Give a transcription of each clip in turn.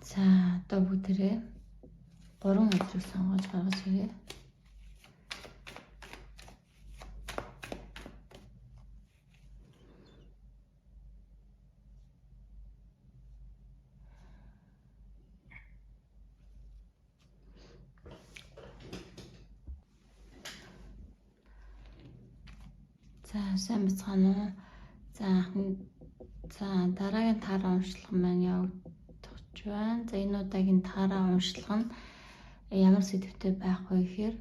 За одоо бүгдээрээ 3 өдрийг сонгож гаргаж ирье. За сайн бацгаана уу? За дараагийн таараа уншлага маань явагдаж байна. За энэ удаагийн таараа уншлага нь ямар сэдвтэй байх вэ гэхээр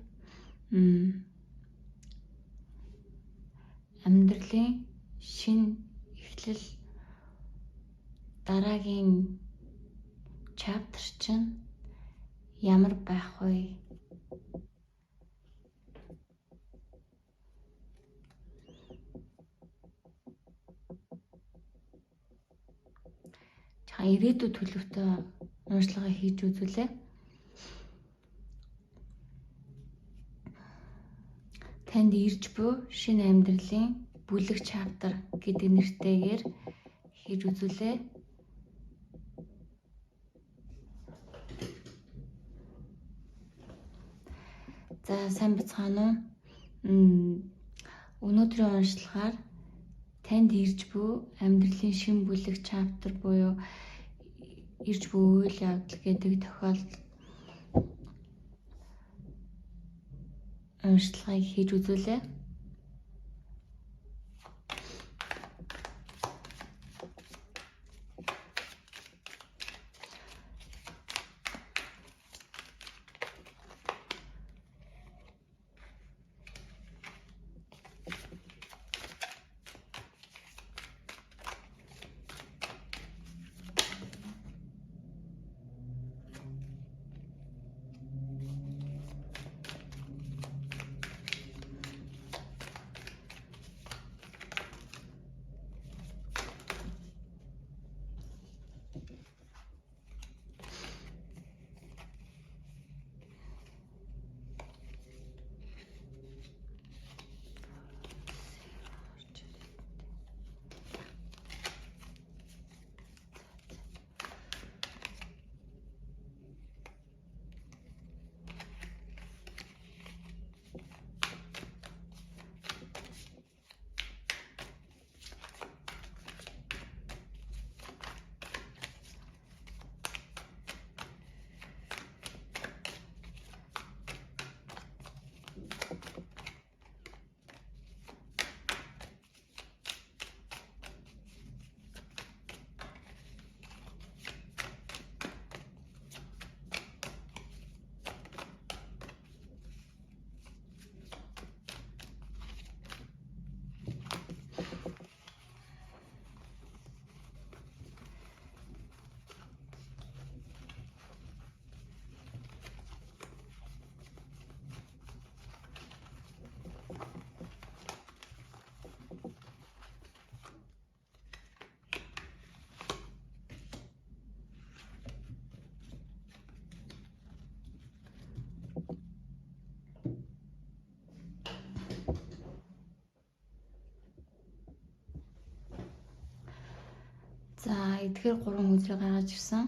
амьдралын шинэ эхлэл, дараагийн chapter чинь ямар байх вэ? Ирээдүйд төлөвтэй уншлагаа хийж үзүүлээ. Танд ирж буй шинэ амьдралын бүлэг chapter гэдэг нэртэйгээр хийж үзүүлээ. За сайн бацгаана уу? Өнөөдрийн уншлагаар танд ирж буй амьдралын шинэ бүлэг chapter буюу ирж буй үйл явдал гэдэг тохиолдол уншлагыг хийж үзүүлээ. За эдгээр 3 үзрийг гаргаж ирсэн.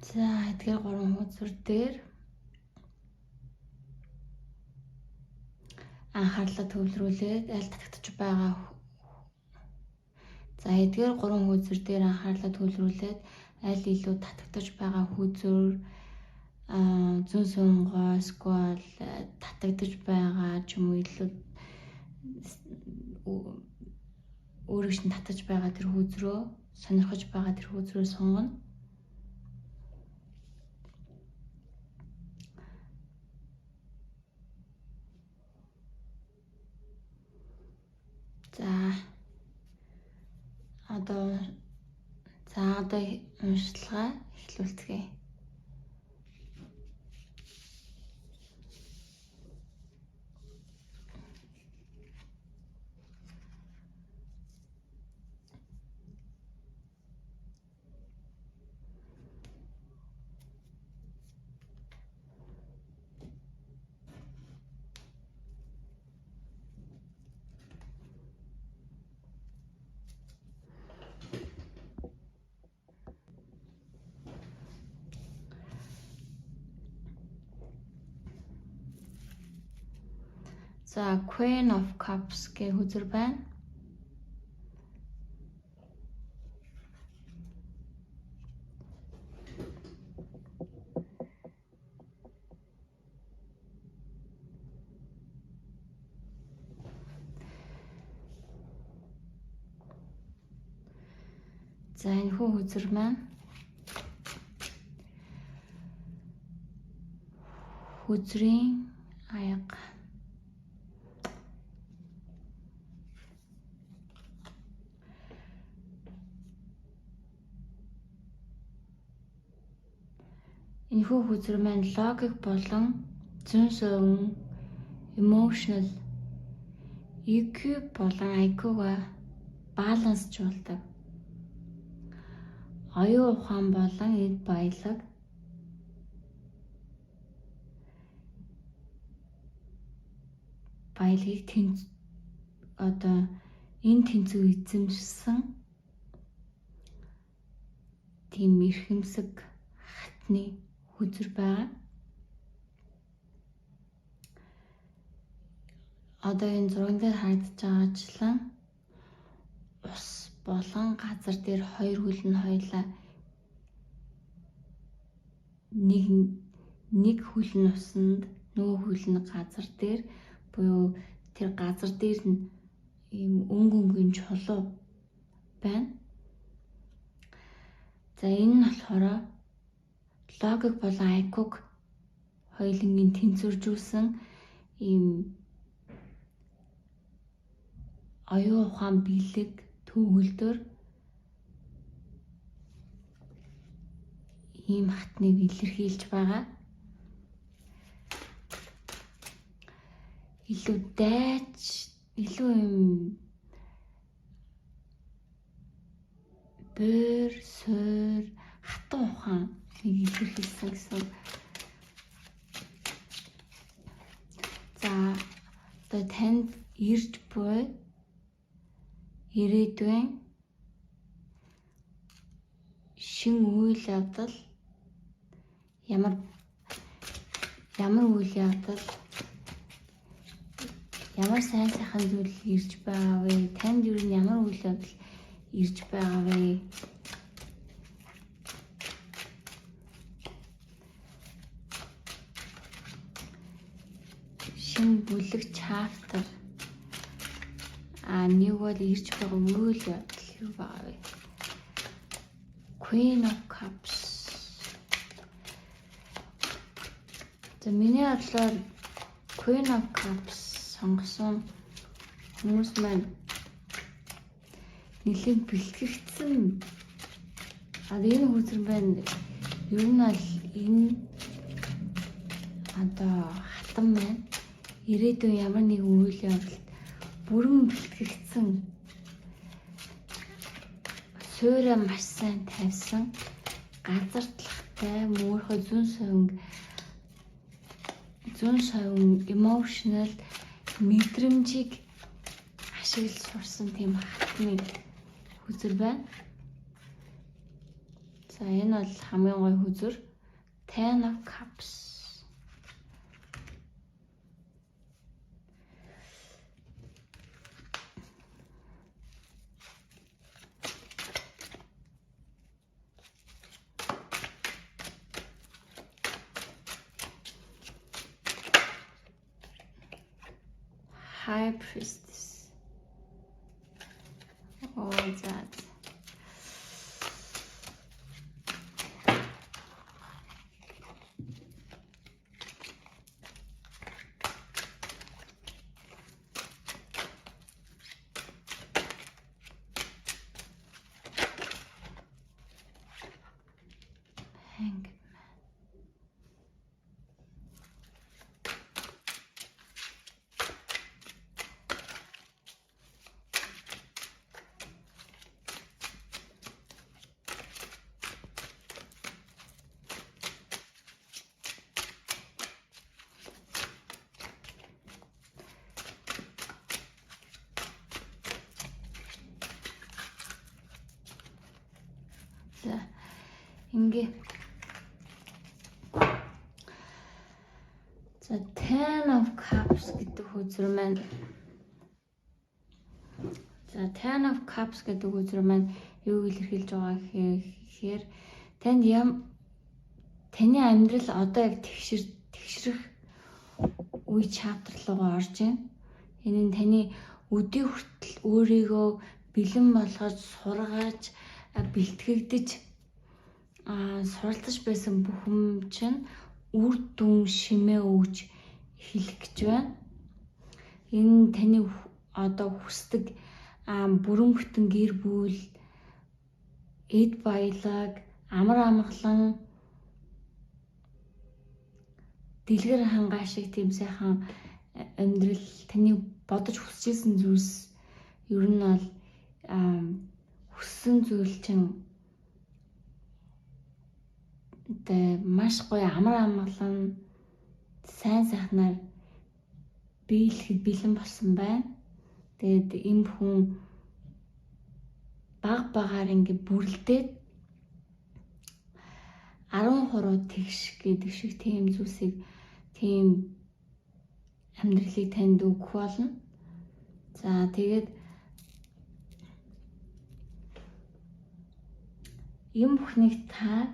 За эдгээр 3 үзүр дээр анхаарлаа төвлөрүүлээд аль татагдж байгаа. За эдгээр 3 хүүзүр дээр анхаарлаа төвлөрүүлээд аль илүү татагдаж байгаа хүүзүр зүүн сунгой эсвэл татагдаж байгаа ч юм уу илүү өөрийг чинь татаж байгаа тэр хүүзрөө сонирхож байгаа тэр хүүзрөө сонгоно. За одоо за За одоо уншилгаа эхлүүлцгээе. За Queen of Cups гэх хөзөр байна. За энэ хүү хөзөр маань хөзрийн аяга. Энэхүү хөзөр маань логик болон зүйн совин, emotional, EQ болон IQ-га балансжуулдаг. Оюун ухаан болон эд баялаг баялагийг одоо энэ тэнцүү эзэмшсэн тийм эрхэмсэг хатны хөзөр байгаа. Одоо энэ зурган дээр харагдаж байгаачлан ус болон газар дээр хоёр хөл нь хоёлаа нэг хөл нь усанд, нөгөө хөл нь газар дээр буюу тэр газар дээр нь ийм өнгө өнгийн чулуу байна. За энэ нь болохоор логик болон IQ-г хоёулангийн тэнцвэржүүлсэн ийм оюун ухаан бэлэг төгөлдөр ийм хатныг илэрхийлж байгаа. Илүү дайч, илүү юм буур, суур, хатан ухаан илэрхийлсэн гэсэн. За одоо танд ирж буй ирээдүйн шин үйл явдал ямар үйл явдал ямар сайн сайхан зүйл ирж байгаа вэ? Танд юу нь ямар үйл явдал ирж байгаа вэ? Шин бүлэг чаптер нэг бол ирж байгаа үйл явдал юу байгаа вэ? Queen of Cups. За миний бодлоор Queen of Cups сонгосон хүмүүс маань нэлээд бэлтгэгдсэн. Энэ хөзөр байна. Ер нь бол энэ одоо хатан маань ирээдүйн ямар нэгэн үйл явдалд бүрэн бэлтгэгдсэн, суураа маш сайн тавьсан, газардлахтай, мөөрхөө зүүн совин emotional мэдрэмжийг ашиглаж сурсан тийм хатны хөзөр байна. За энэ бол хамгийн гоё хөзөр Ten of Cups. High Priestess. Oh, that. Ингээ. За, Ten of Cups гэдэг хөзөр маань. За, Ten of Cups гэдэг хөзөр маань юу илэрхийлж байгаа гэхээр танд ям таны амьдрал одоо яг тэгшрэх үе chapter руугаа орж байна. Энэ нь таны өдий хүртэл өөрийгөө бэлэн болгож, сургаж, бэлтгэгдэж, суралцаж байсан бүх юм чинь үр дүн шимээ өгж эхлэх гэж байна. Энэ таны одоо хүсдэг бүрэн бүтэн гэр бүл, эд баялаг, амар амгалан, дэлгэр хангаа шиг тийм сайхан амьдрал, таны бодож хүсэж исэн зүйлс, ер нь бол хүссэн зүйл чинь одоо маш гоё амар амгалан сайн сайхнаар биелэхэд бэлэн болсон байна. Тэгээд энэ хүн баг багаар ингээ бүрлдээд 10 хуруу тэгш гэдэг шиг тийм зүйлсийг, тийм амьдралыг танд өгөх болно. За, тэгээд юм бүхнийг та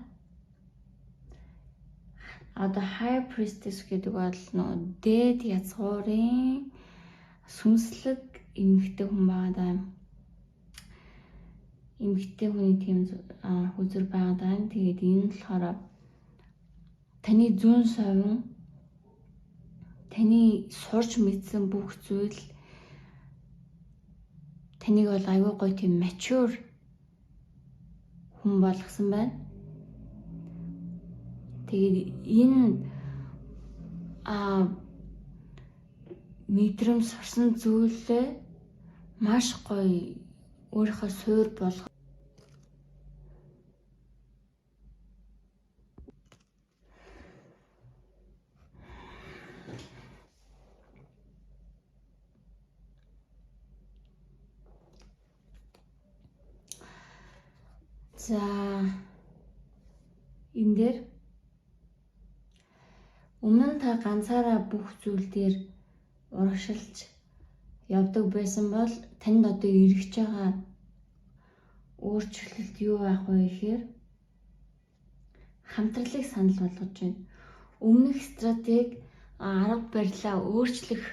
одоо High Priestess гэдэг бол нөгөө дээд язгуурын сүнслэг эмэгтэй хүн байгаа даа. Эмэгтэй хүний тийм хөзөр байгаа даа. Тэгээд энэ нь болохоор таны зүүн совин, таны сурч мэдсэн бүх зүйл таныг бол аюу гоё тийм mature хүн болгосон байна. Тэгээд энэ мэдрэмж, сурсан зүйлээ маш гоё өөрийнхөө суур болгох. За, энэ дээр өмнө нь та ганцаараа бүх зүйл дээр урагшилж явдаг байсан бол танд одоо эргэж байгаа өөрчлөлт юу байх вэ гэхээр хамтралыг санал болгож байна. Өмнөх стратеги, арга барилаа өөрчлөх,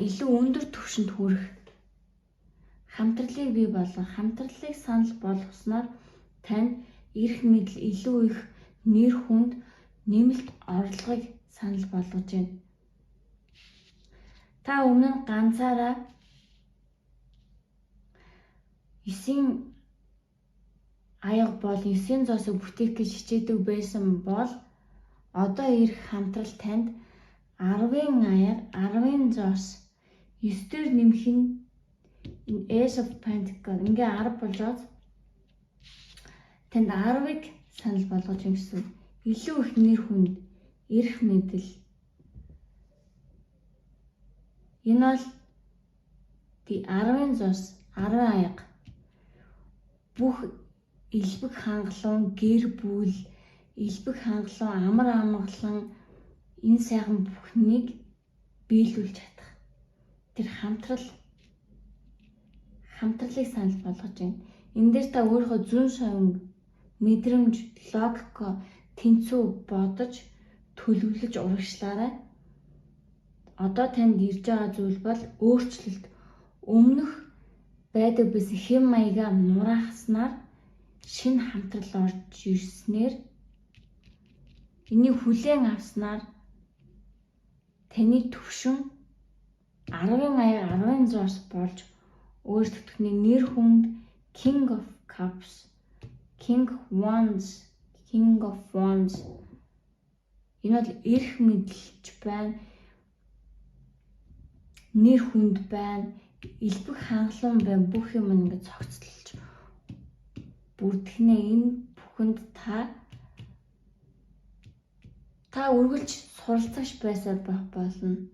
илүү өндөр түвшинд хүрэх хамтралыг бий болгох, хамтралыг санал болгосноор танд эрх мэдэл, илүү их нэр хүнд, нэмэлт орлогыг санал болгож байна. Та өмнө нь ганцаараа 9-ийн аяга бол 9-ийн зоосыг бүтээх гэж хичээдэг байсан бол одоо ирэх хамтрал танд 10-ын аяга, 10-ын зоос, 9 дээр нэмэх нь энэ Ace of Pentacles ингээ 10 болж байгаа. Танд 10-ыг санал болгож байна гэсэн. Илүү их нэр хүнд, эрх мэдэл. Энэ бол 10-ын зоос, 10 аяга. Бүх элбэг хангалуун гэр бүл, элбэг хангалуун амар амгалан, энэ сайхан бүхнийг биелүүлж чадах. Тэр хамтралыг санал болгож байна. Энэ дээр та өөрийнхөө зүйн совин, мэдрэмж, логик тэнцүү бодож, төлөвлөж урагшлаарай. Одоо танд ирж байгаа зүйл бол өөрчлөлт. Өмнөх байдаг байсан хэм маягаа нураахснаар шинэ хамтрал орж ирснээр, энийг хүлээн авснаар таны төвшин 10-ын аяга, 10-ын зоос болж өөрчлөгдөхний нэр хүнд King of Cups, King of Wands, King of Wands. Энэ бол эрх мэдэлч байна. Нэр хүнд байна. Элбэг хангалуун байна. Бүх юм ингээд цогцолж бүрдэхнээ. Энэ бүхэнд та үргэлж суралцагч байсаар байх болно.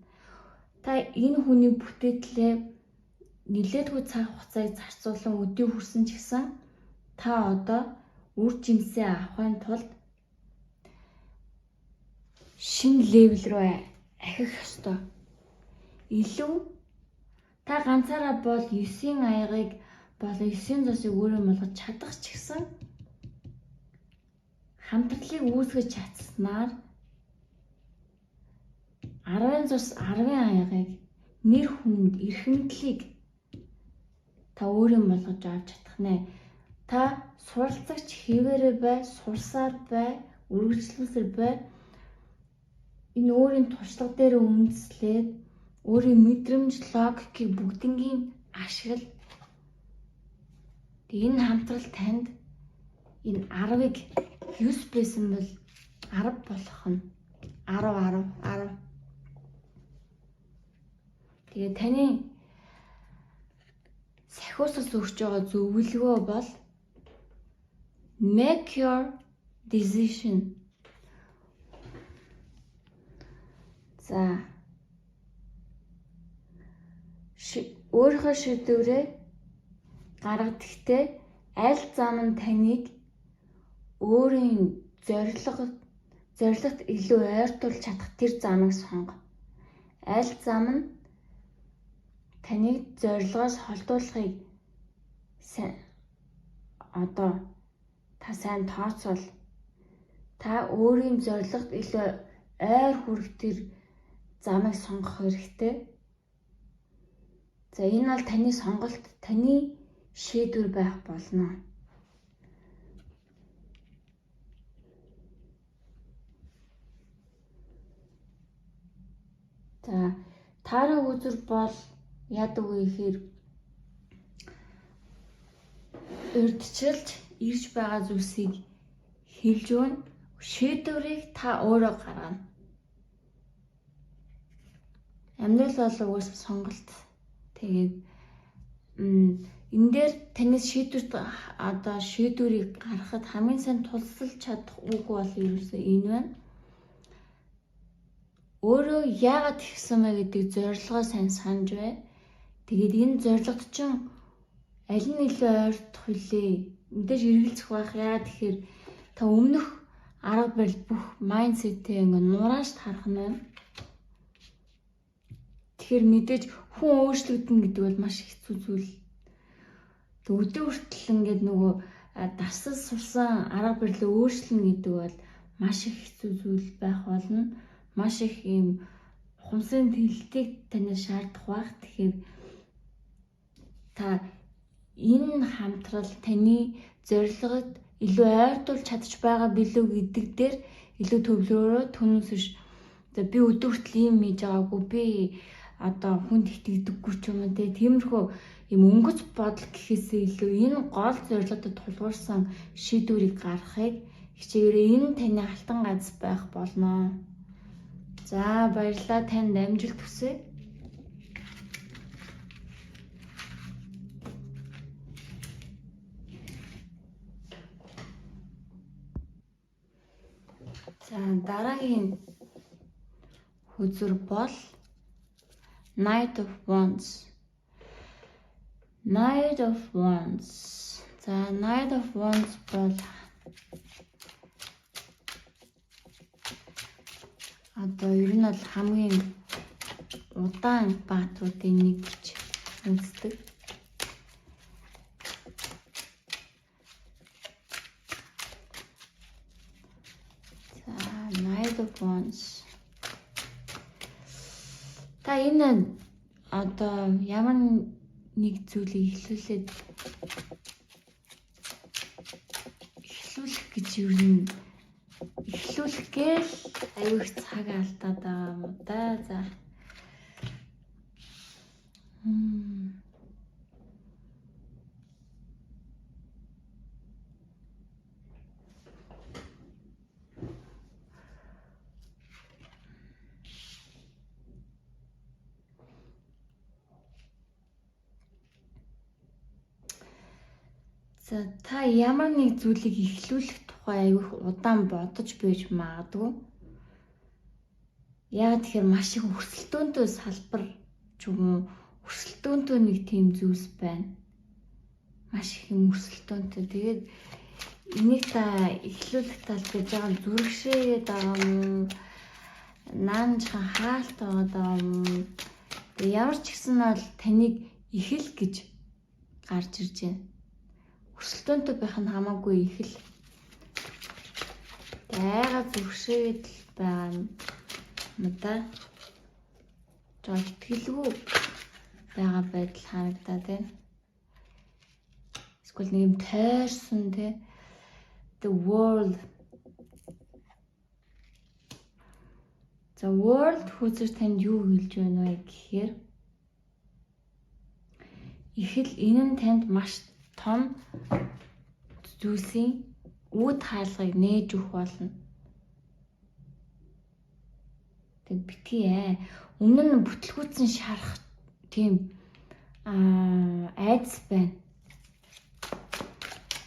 Та энэ хүний бүтээтлээ нэлээдгүй цаг хугацааг зарцуулан өдий хүрсэн ч гэсэн Та одоо үр жимсээ авахын тулд шинэ level рүү ахих ёстой. Илүү та ганцаараа бол 9-ийн аягыг болон 9-ийн зосыг өөрөө болгож чадах ч гэсэн хамтралыг үүсгэж чадсанаар 10-ын зос 10-ын аягыг нэр хүнд эрхэмтлийг та өөрийн болгож авч чадах нэ. Та суралцагч хэвээрээ бай, сурсаар бай, үргэлжлүүлсээр бай. Энэ өөрийн туршлага дээр үндэслээд өөрийн мэдрэмж, логикийг бүгднгийн ашигла. Тэг энэ хамтрал танд энэ 10-ыг 9 байсан бол 10 болох нь 10 10 10. Тэгээ таны сахиусаас өгч байгаа зөвлөгөө бол make your decision. За, өөрийнхөө шийдвэрээ гаргадахдаа аль зам нь таныг өөрийн зорилгот илүү ойртуулж чадах тэр замыг сонго. Аль зам нь таныг зорилгоос холдуулахыг одоо та сайн тооцоол. Та өөрийн зорилгот илүү ойр хүрэх тэр замыг сонгох хэрэгтэй. За, энэ бол таны сонголт, таны шийдвэр байх болно. За, Таро хөзөр бол яадаг вэ гэхээр урьдчилж ирж байгаа зүйлсийг хэлж өгнө. Шийдвэрийг та өөрөө гаргана. Амьдрал бол угаасаа сонголт. Тэгээд энэ дээр таны шийдвэрт одоо шийдвэрийг гаргахад хамгийн сайн тусалж чадах үг бол ерөөсөө энэ байна. Өөрөө яагаад тэгсэн бэ гэдэг зорилгоо сайн санаж бай. Тэгээд энэ зорилгод чинь аль нь илүү ойртох вүлээ? Мэдээж эргэлзэх байх. Яагаад тэгэхээр та өмнөх арга барил бүх mindset ээ ингээ нурааш тарах нь байна. Тэгэхээр мэдээж хүн өөрчлөгдөнө гэдэг бол маш хэцүү зүйл. Тэг өдөө хүртэл ингээд нөгөө дасал сурсан арга барилаа өөрчилнө гэдэг бол маш их хэцүү зүйл байх болно. Маш их ийм ухамсарын тэлэлтийг танаас шаардах байх. Тэгэхээр та энэ хамтрал таны зорилгод илүү ойртуулж чадчих байгаа билүү гэдэг дээр илүү төвлөрөөрэй. Түүнээс биш за би өдөр хүртэл ийм хийж байгаагүй, би одоо хүнд итгэдэггүй ч юм уу те, тиймэрхүү юм өнгөц бодол гэхээсээ илүү энэ гол зорилгодод тулгуурсан шийдвэрийг гаргахыг хичээгээрэй. Энэ таны алтан ганц байх болно. За, баярлалаа, танд амжилт хүсье. За, дараагийн хөзөр бол Knight of Wands. Knight of Wands. За, Knight of Wands бол одоо ер нь бол хамгийн удаан баатруудын нэг гэж үздэг. За, Knight of Wands. Та энэ одоо ямар нэг зүйлийг эхлүүлэх гэж ер нь эхлүүлэх гээл аюу их цаг алдаад байгаа юм да. За. За, та ямар нэг зүйлийг эхлүүлэх тухай аюу их удаан бодож байж магадгүй. Яг тэгэхээр маш их өрсөлдөөнтэй салбар ч юм уу, өрсөлдөөнтэй нэг тийм зүйлс байна. Маш их юм өрсөлдөөнтэй. Тэгээд энийг та эхлүүлэх тал гэж байгаа зүрхшээгээд байгаа юм. Наанжхан хаалт байгаа юм. Тэгээд ямар ч гэсэн бол таныг эхэл гэж гарч ирж байна. Өрсөлдөөнтэй байх нь хамаагүй эхэл. Айгаа зүрхшээгээд л байгаа юм да. Жоо итгэлгүй байгаа байдал харагдаад байна. Эсвэл нэг юм тойрсон те. The world. За world хүүзэр танд юу хэлж байна вэ гэхээр ихэл энэ нь танд маш том зүйлсийн үүд хаалгыг нээж өгөх болно. Тэг битгий ээ. Өмнө нь бүтлгүүцэн шарах тийм айдас байна.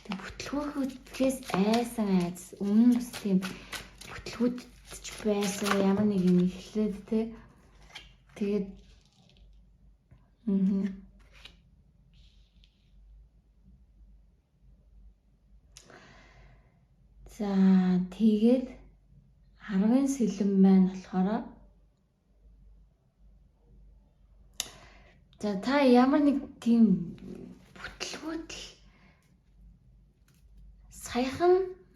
Тэг бүтлгүүхээс айсан айдас. Өмнө нь бас тийм бүтлгүүдч байсан ямар нэг юм эхлээд те. Тэгээд За тэгээд 10-ын сэлэм маань болохоор за та ямар нэг тийм бүтлгүүтэл саяхан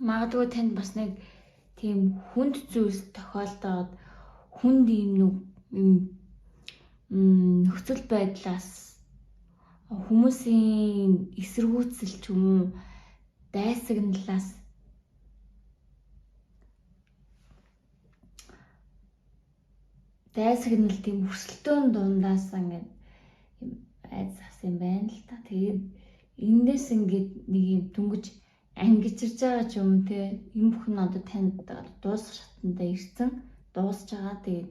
магадгүй танд бас нэг тийм хүнд зүйлс тохиолдоод хүнд юм нөхцөл байдлаас хүмүүсийн эсэргүүцэл ч юм уу дайсагналаас дайсагнал тийм өрсөлдөөн дундаас ингээд юм айдас авсан юм байна л та. Тэгээд эндээс ингээд нэг юм дүнгиж ангижирж байгаа ч юм те. Энэ бүхэн одоо танд дуусах шатандаа ирсэн. Дуусж байгаа. Тэгээд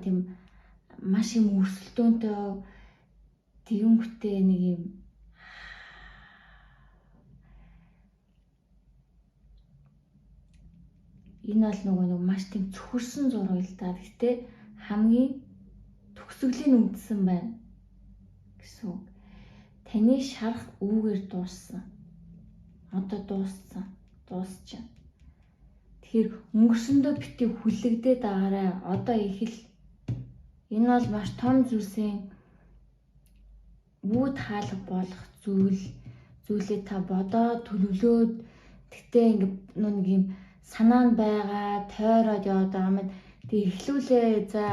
тийм маш юм өрсөлдөөнтэй тэгэнгүүтээ нэг юм энэ бол нөгөө нэг маш тийм цөхөрсөн зураг л да. Гэтэ хамгийн төгсгөлийн үндсэн байна гэсэн үг. Таны шарах үүгээр дууссан. Одоо дууссан. Дуусчихна. Тэгэхээр өнгөрсөндөө бити хүлэгдээд агаарай. Одоо их л энэ бол маш том зүйлсийн үүд хаалга болох зүйлээ та бодоод төлөвлөөд гэтээ ингээ нэг юм санаа нь байгаа, тойроод яваад байгаа юм. Тэг эхлүүлээ. За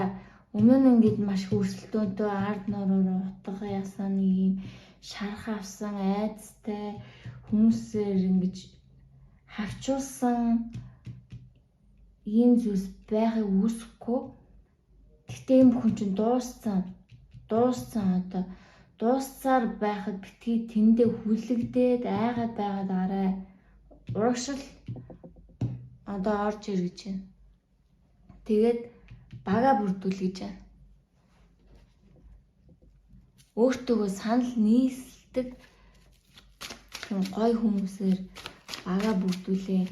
өмнө нь ингээд маш их өрсөлдөөнтэй ард нуруур утга ясан нэг юм шарах авсан, айдастай хүмүүсээр ингэж хавчуулсан ийм зүйлс байхыг үүсэхгүй. Гэхдээ юм хүн чинь дууссан. Дууссан одоо дууссаар байхад битгий тэндээ хүлэгдээд айгаад байгаад арай урагшил одоо орж ир гэж байна. Тэгээд бага бүрдүүл гэж байна. Өөртөөгөө санал нийслдэг юм гой хүмүүсээр бага бүрдүүлээ.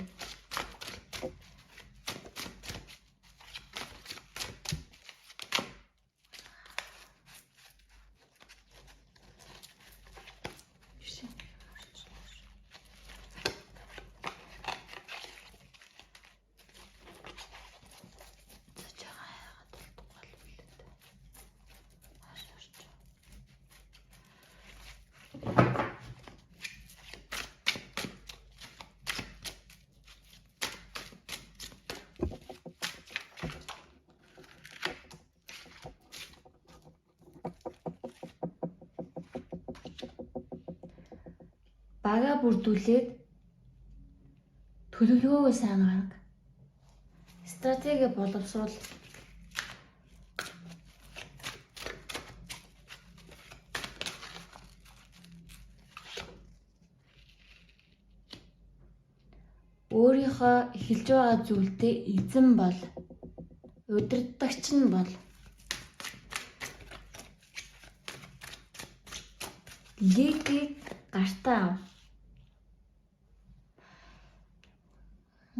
Бага бүрдүүлээд төлөвлөгөөгөө сайн гарга. Стратеги боловсруул. Өөрийнхөө эхэлж байгаа зүйлдээ эзэн бол, удирдагч нь бол. Лидийг гартаа ав.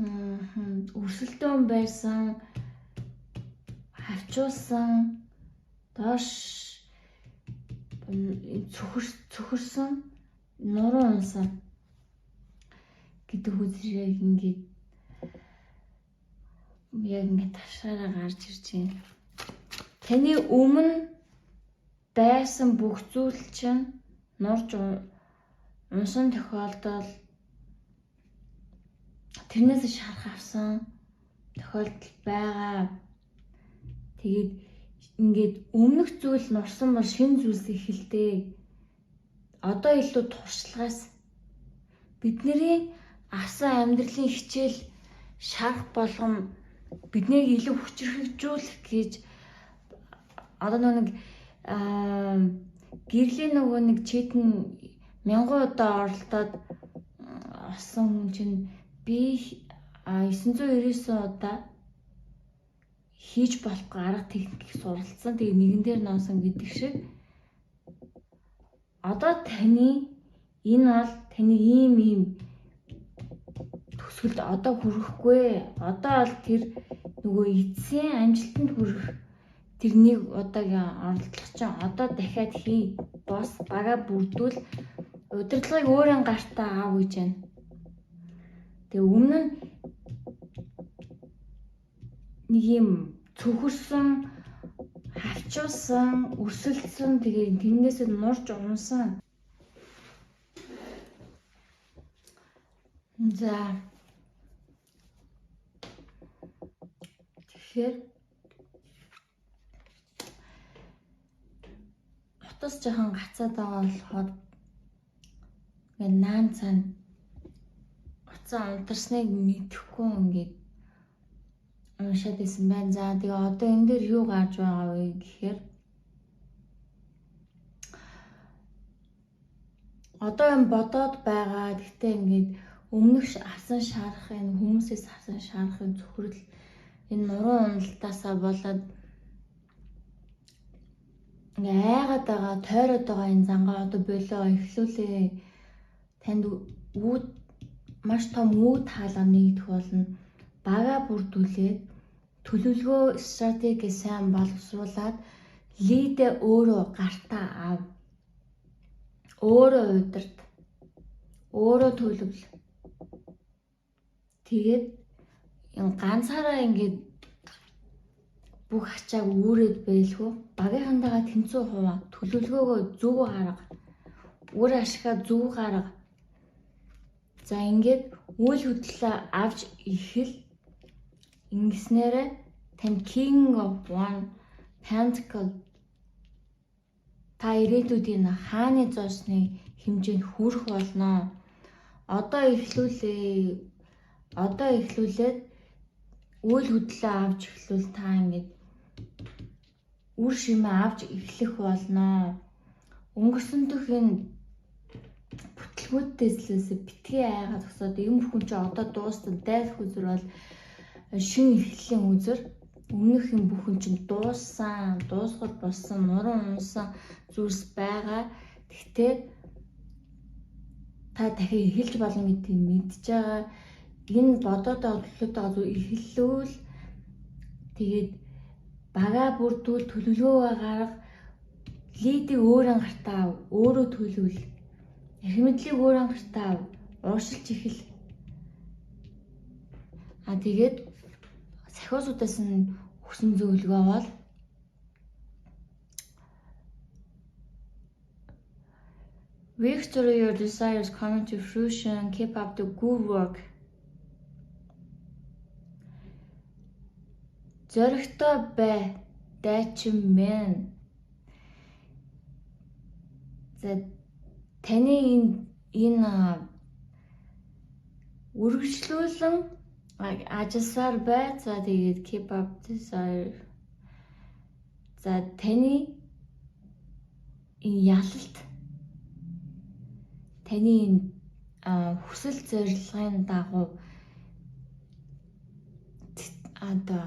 Өрсөлдөөн байсан, хавчуулсан, доош Цөхөрсөн, нуруу унсан гэдэг үзэр яг ингээд ташаараа гарч ирж байна. Таны өмнө байсан бүх зүйл чинь нурж унсан тохиолдол, тэрнээс шарах авсан тохиолдол байгаа. Тэгээд ингээд өмнөх зүйл нурсан бол шинэ зүйлс эхэлдэг. Одоо илүү туршлагаас бидний авсан амьдралын хичээл шарах болгон биднийг илүү хүчирхэгжүүлэх гэж одоо нэг гэрлийн нөгөө нэг читэн мянган удаа оролдоод олсон хүн чинь би 999 удаа хийж болохгүй арга техникийг суралцсан. Тэгээ нэгэн дээр ноосон гэдэг шиг одоо таны энэ бол таны ийм ийм төсөлд одоо хүрэхгүй. Одоо бол тэр нөгөө эцсийн амжилтанд хүрэх тэр нэг удаагийн оролдлого чинь одоо дахиад хий. Бос бага бүрдүүл, удирдлагыг өөрийн гартаа аав гэж байна. Тэгээ өмнө нь нэг юм цөхөрсөн, хавчуулсан, өрсөлдсөн, тэгээ тэрнээс нурж унсан. За. Тэгэхээр утас жоохон гацаад байгаа болохоор ингээд наан цаана утсаа унтарсныг мэдэхгүй ингээд уншаад исэн байна. За тэгээ одоо энэ дээр юу гарч байгаа вэ гэхээр одоо юм бодоод байгаа. Гэхдээ ингээд өмнөх авсан шарах, энэ хүмүүсээс авсан шарахын цөхрөл, энэ нуруу уналтаасаа болоод ингээ айгаад байгаа, тойроод байгаа энэ зангаа одоо болоо, эхлүүлээ. Танд үүд маш том үүд хаалга нэгдэх болно. Бага бүрдүүлээд төлөвлөгөө стратеги сайн боловсруулад lead ээ өөрөө гартаа ав. Өөрөө удирд. Өөрөө төлөвл. Тэгээд энэ ганцаараа ингээд бүх ачааг үүрээд байлгүй. Багийнхантайгаа тэнцүү хуваа, төлөвлөгөөгөө зөв гарга. Үр ашгаа зөв гарга. За ингээд үйл хөдлөлөө авч ихэл ингэснээрээ тань King of One Pentacle та ирээдүйдийн хааны зоосны хэмжээнд хүрэх болно. Одоо эхлүүлээ. Одоо эхлүүлээд үйл хөдлөлөө авч эхлүүл та ингээд үр шимээ авч эхлэх болно. Өнгөрсөн дэх энэ бүтлгүүдээсээ битгий айгаад өсөөд юм хүн чи одоо дуустал дайлах үзэр бол шинэ эхлэлийн үзэр. Өмнөх юм бүхэн чинь дууссан, дуусгал болсон, нуруу унсан зүйлс байгаа. Гэхдээ та дахин эхэлж болно гэдгийг мэдж байгаа. Энэ бодоод байгаа төлөвлөд байгаа зүйл эхлэвэл тэгээд бага бүрдүүл, төлөвлөгөөгөө гарга, lead ийг өөрөө гартаа ав, өөрөө төлөвл. Эрх мэдлийг өөрөө гартаа ав, ууршилж эхэл. А тэгээд сахиусуудаас нь өгсөн зөвлөгөө бол Victory, your desires coming to fruition, keep up the good work. Зоригтой бай, дайчин минь. За таны энэ үргэлжлүүлэн ажилласаар бай. За тэгээд keep up desire. За таны энэ ялалт, таны энэ хүсэл зорилгын дагуу одоо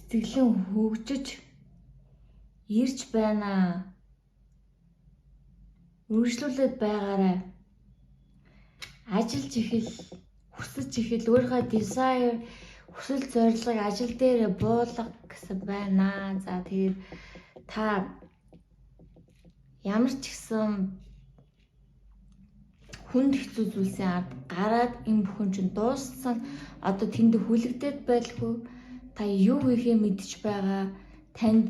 цэцэглэн хөгжиж ирж байна. Үргэлжлүүлээд байгаарай. Ажиллаж эхэл, хүсэж эхэл, өөрийнхөө desire хүсэл зорилгыг ажил дээр буулга гэсэн байна. За тэгээд та Ямар ч гэсэн хүнд хэцүү зүйлсийн ард гараад энэ бүхэн чинь дууссан. Одоо тэнд хүлэгдээд байлгүй. Та юу хийхээ мэдж байгаа. Танд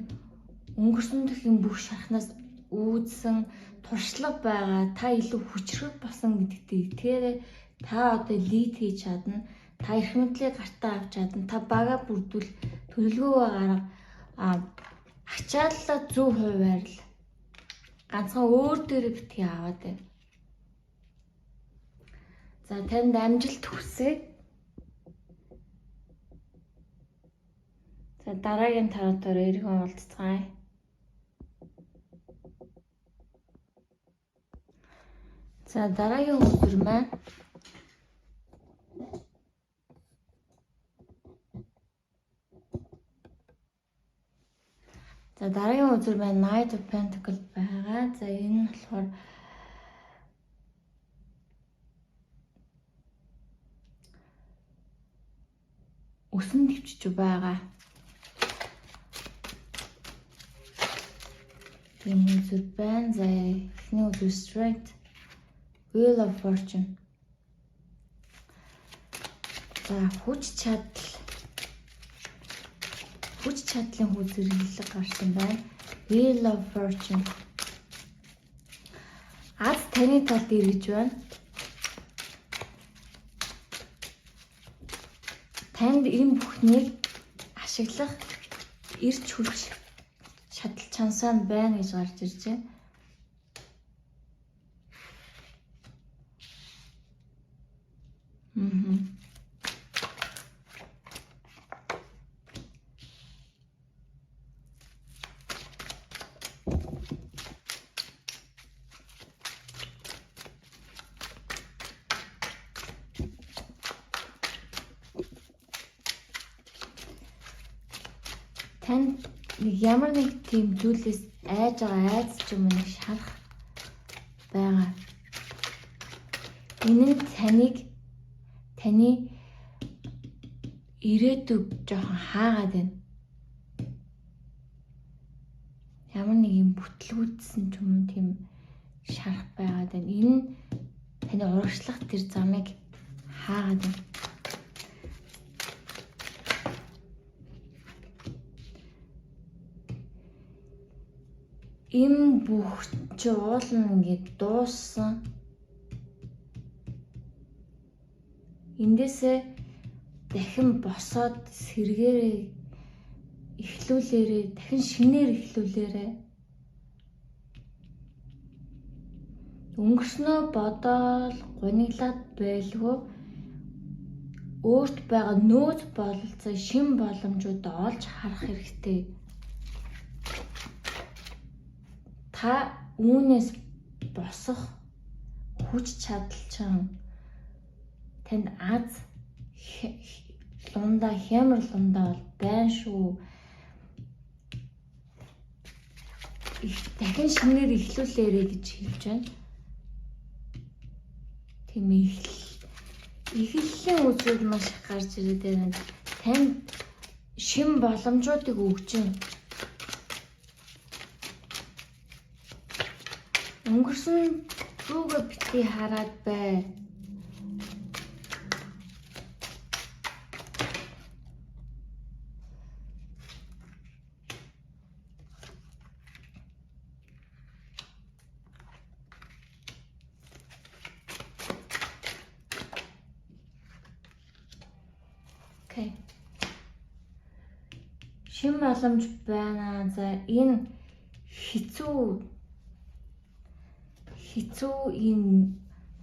өнгөрсөн дөхийн бүх шархнаас үүдсэн туршлага байгаа. Та илүү хүчрэх болсон гэдэгт итгээрэй. Та одоо лид хийж чадна. Та эрх мэдлийг гартаа авч чадна. Та бага бүрдүүл төлөвлөгөөгөө гарга. Ачааллаа зөв хуваарил. Ганцхан өөр дээрээ битгий аваад байна. За танд амжилт хүсье. За дараагийн таратаар эргэн уулзцгаая. За дараагийн өдөр маань За дараагийн үзүр маань Knight of Pentacles байгаа. За энэ нь болохоор өсөн төвчж байгаа. Тийм үзүр байна. За эхний үзүр Strength, Wheel of Fortune. За хүч чадал хүч чадлын хүү зэрэглэг гарсан байна. Wheel of Fortune. Аз таны талд эргэж байна. Танд энэ бүхнийг ашиглах эрч хүч чадал чансаа байна гэж гарч ирж байна. Танд нэг ямар нэг тийм зүйлээс айж байгаа айц ч юм уу нэг шарах байгаа. Энэ нь таныг таны ирээдүг жоохон хаагаад байна. Ямар нэг юм бүтлгүүдсэн ч юм уу тийм шарах байгаад байна. Энэ нь таны урагшлах тэр замыг хаагаад байна. Им бүх чи уулна ингээд дууссан. Эндээсээ дахин босоод сэргээрээ эхлүүлээрээ дахин шинээр эхлүүлээрээ. Өнгөрснөө бодоол гуниглаад байлгүй өөрт байгаа нөөц бололцоо шин боломжуудаа олж харах хэрэгтэй. Та үүнээс босох хүч чадал чинь танд аз лундаа хямар лундаа бол байна шүү. Их дахин шинээр эхлүүлээрэй гэж хэлж байна. Тийм эхлэлийн үзүүд маш их гарч ирээд байна. Танд шин боломжуудыг өгч байна. Өнгөрсөн зүгээ битгий хараад бай. Окей. Шин боломж байна. За энэ хэцүү энэ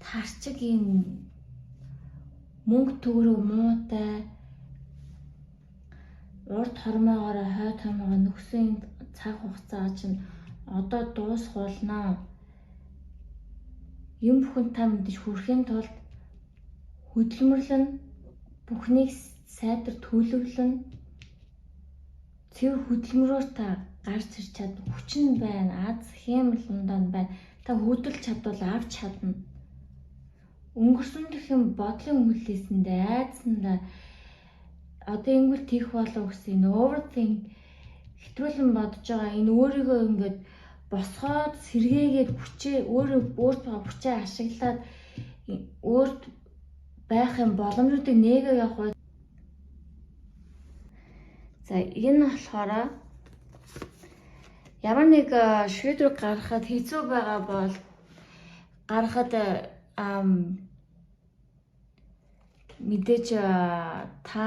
тарчиг энэ мөнгө төгрөг муутай урд хормоогоор хойд хормоогоо нөхсөн цаг хугацаа чинь одоо дуусах болно. Юм бүхэн та мэдээж хүрэхийн тулд хөдөлмөрлөн бүхнийг сайдар төлөвлөн цэвэр хөдөлмөрөөр та гарч ирч чадна. Хүч нь байна, аз хэмэл ундаа нь байна. Та хөдөлж чадвал авч чадна. Өнгөрсөн дэх юм бодлын хүлээсэндээ айдсандаа одоо ингэвэл тийх болов гэсэн энэ overthink хэтрүүлэн бодож байгаа энэ өөрийгөө ингээд Босгоод сэргээгээд хүчээ өөрөө өөрт байгаа хүчээ ашиглаад өөрт байх юм боломжуудыг нээгээ явах уу. За, энэ болохоор ямар нэг шийдвэр гаргахад хэцүү байгаа бол гаргахад мэдээж та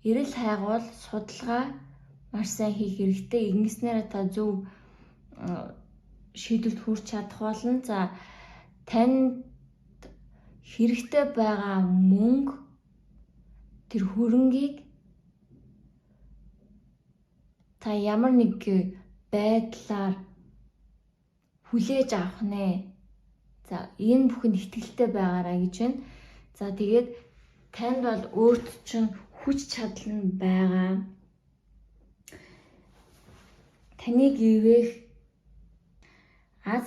эрэл хайгуул судалгаа маш сайн хийх хэрэгтэй. Ингэснээр та зөв шийдвэрт хүрч чадах болно. За, танд хэрэгтэй байгаа мөнгө, тэр хөрөнгийг та ямар нэг байдлаар хүлээж авах нэ. За, энэ бүхэнд итгэлтэй байгаарай гэж байна. За, тэгээд танд бол өөрт чинь хүч чадал нь байгаа. Таныг ивээх аз